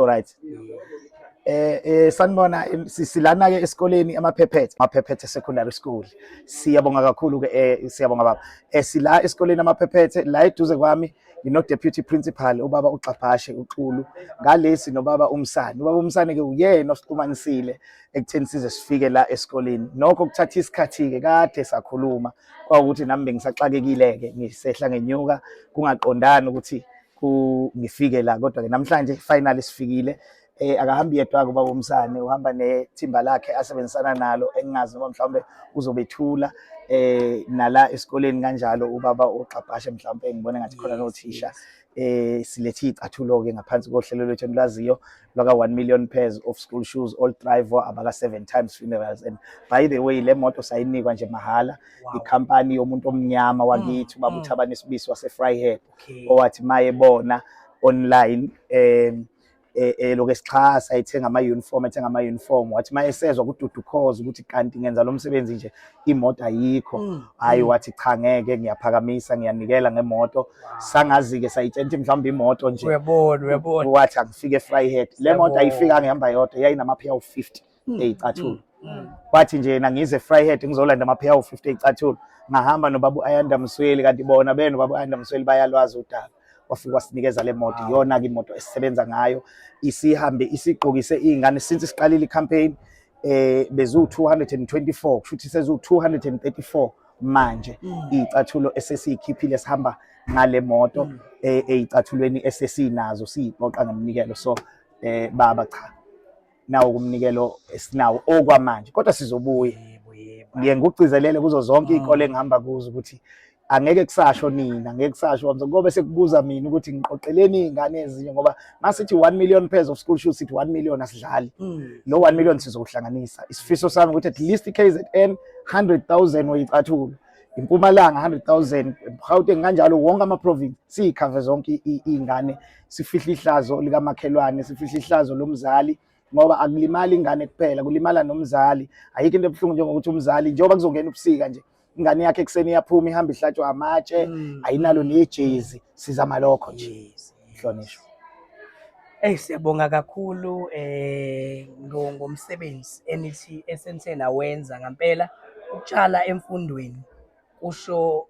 Alright. Sanibona, silana ke esikoleni Amaphephethe, Amaphephethe Secondary School. Siyabonga kakhulu ke, siyabonga baba. Sila esikoleni Amaphephethe, la eduze kwami ngino deputy principal ubaba uXabhashe uXulu, ngalesi nobaba uMsane. Ubaba uMsane ke uyena osixhumanisile ekutheni size sifike la esikoleni. Nokho kuthatha isikhathi ke, kade sakhuluma kwawukuthi nami bengisaxakekile ke, ngisehla ngenyuka, kungaqondani ukuthi ngifike la, kodwa ke namhlanje finally sifikile. Akahambi yedwa ke ubaba uMsane, uhamba nethimba lakhe asebenzisana nalo, engingazi noma mhlawumbe uzobethula nala esikoleni kanjalo ubaba uXabhashe, mhlawumbe ngibone ngathi khona nothisha. Silethe icathulo ke ngaphansi kohlelo lwethu enilwaziyo lwaka 1 million pairs of school shoes, all driver abaka 7 times funerals. And by the way, le moto sayinikwa nje mahala ikhampani yomuntu omnyama wakithi, ubaba uThabani Sibisi wase Vryheid, owathi mayebona online lokho esixhasa ethenga ama-uniform, ethenga ama-uniform, wathi mayesezwa kuDudu Khoza ukuthi kanti ngenza lo msebenzi nje, imoto ayikho, hayi, wathi cha, ngeke, ngiyaphakamisa, ngiyanikela ngemoto. Sangazi-ke, sayitshela ukuthi mhlawumbe imoto nje. Uyabona, uyabona. Wathi angifike eVryheid, le moto ayifika ngihamba yodwa, yayinamapheya awu-50 ey'cathulo. Wathi nje yena ngize eVryheid ngizolanda amapheya awu-50 ey'cathulo, ngahamba nobaba u-Ayanda Msweli, kanti bona benobaba u-Ayanda Msweli bayalwazi udaba. Wafika wasinikeza le moto. Iyona-ke imoto esisebenza ngayo, isihambe isigqokise iy'ngane since siqalile i-campaign. Bezu-224, kusho ukuthi sezu-234 manje iy'cathulo esesiyikhiphile sihamba ngale moto, ey'cathulweni esesinazo siyiqoqa ngeminikelo. So baba, cha, nawo kumnikelo esinawo okwamanje, kodwa sizobuya. yebo yebo Ngiye ngikugcizelele kuzo zonke iy'kole engihamba kuzo ukuthi angeke kusasho nina, angeke kusasho wamza, ngoba sekubuza mina ukuthi ngiqoqeleni iy'ngane ezinye, ngoba masithi 1 million pairs of school shoes, sithi 1 million, asidlali. Lo 1 million sizowuhlanganisa. Isifiso sami ukuthi at least i-KZN 100,000 weyicathulo, iMpumalanga 100,000, Gauteng kanjalo, wonke ama-province siyikhave zonke iy'ngane, sifihle ihlazo likamakhelwane, sifihle ihlazo lomzali, ngoba akulimali ingane kuphela, kulimala nomzali. Ayikho into ebuhlungu njengokuthi umzali, njengoba kuzongena ubusika nje, ingane yakhe ekuseni iyaphuma, ihamba ihlatshwa amatshe, ayinalo nejezi. Sizama lokho nje. Hlonishwa. Ey, siyabonga kakhulu ngomsebenzi enithi esenithe nawenza. Ngempela ukutshala emfundweni kusho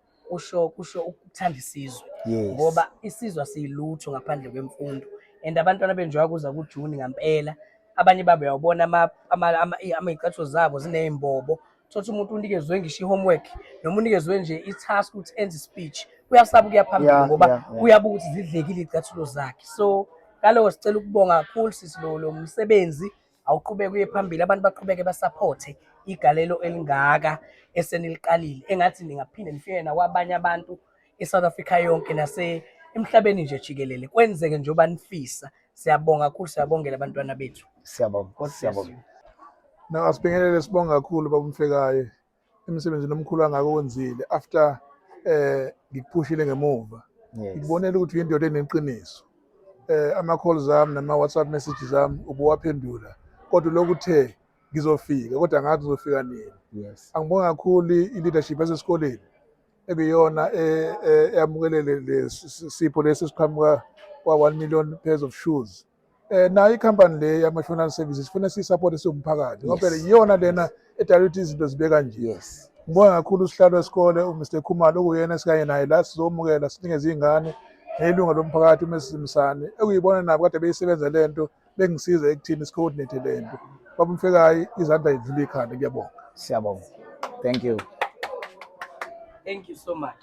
ukuthanda isizwe, ngoba isizwe asiyilutho ngaphandle kwemfundo. And abantwana benjengoba kuza kuJuni, ngampela abanye babo uyawubona ama-iy'cathulo zabo ziney'mbobo. Thothi umuntu unikezwe ngisho i-homework noma unikezwe nje i-task ukuthi enze i-speech, uyasaba ukuya phambili ngoba uyabuka ukuthi zidlekile iy'cathulo zakhe. So ngaloko sicela ukubonga kakhulu sisi, lo msebenzi awuqhubeke uye phambili, abantu baqhubeke basaphothe igalelo elingaka eseniliqalile. Engathi ningaphinde nifike nakwabanye abantu e-South Africa yonke nase emhlabeni nje jikelele, kwenzeke njengoba nifisa. Siyabonga kakhulu, siyabongela abantwana bethu. Siyabonga. God bless Siyabonga. you. Na, asibingelele, sibonga kakhulu baba uMfekaye emsebenzini omkhulu angaka owenzile after ngikuphushile ngemuva. Ngikubonela ukuthi uyindoda eneqiniso. Ama calls ami nama WhatsApp messages ami ubuwaphendula, kodwa lokhu uthe ngizofika, kodwa ngathi ngizofika nini? Angibonga kakhulu i-leadership yasesikoleni ekuyiyona eyamukelele le sipho lesi esiqhamuka kwa 1 million pairs of shoes. Nayo ikhampani le yama-funeral services sifuna siyi-support siwumphakathi, ngoba phela iyona lena edala ukuthi izinto zibe kanje. Ngibonga kakhulu usihlalo wesikole uMr Khumalo, okuyena esikanye naye la sizomukela, sinikeze iy'ngane, nelunga lomphakathi uMrs Msane, ekuyibona nabo kade beyisebenza le nto, bengisiza ekuthini si-coordinate le nto. Baba Mfekayi, izandla yidlula ikhanda, ngiyabonga. Siyabonga, thank you. Thank you so much.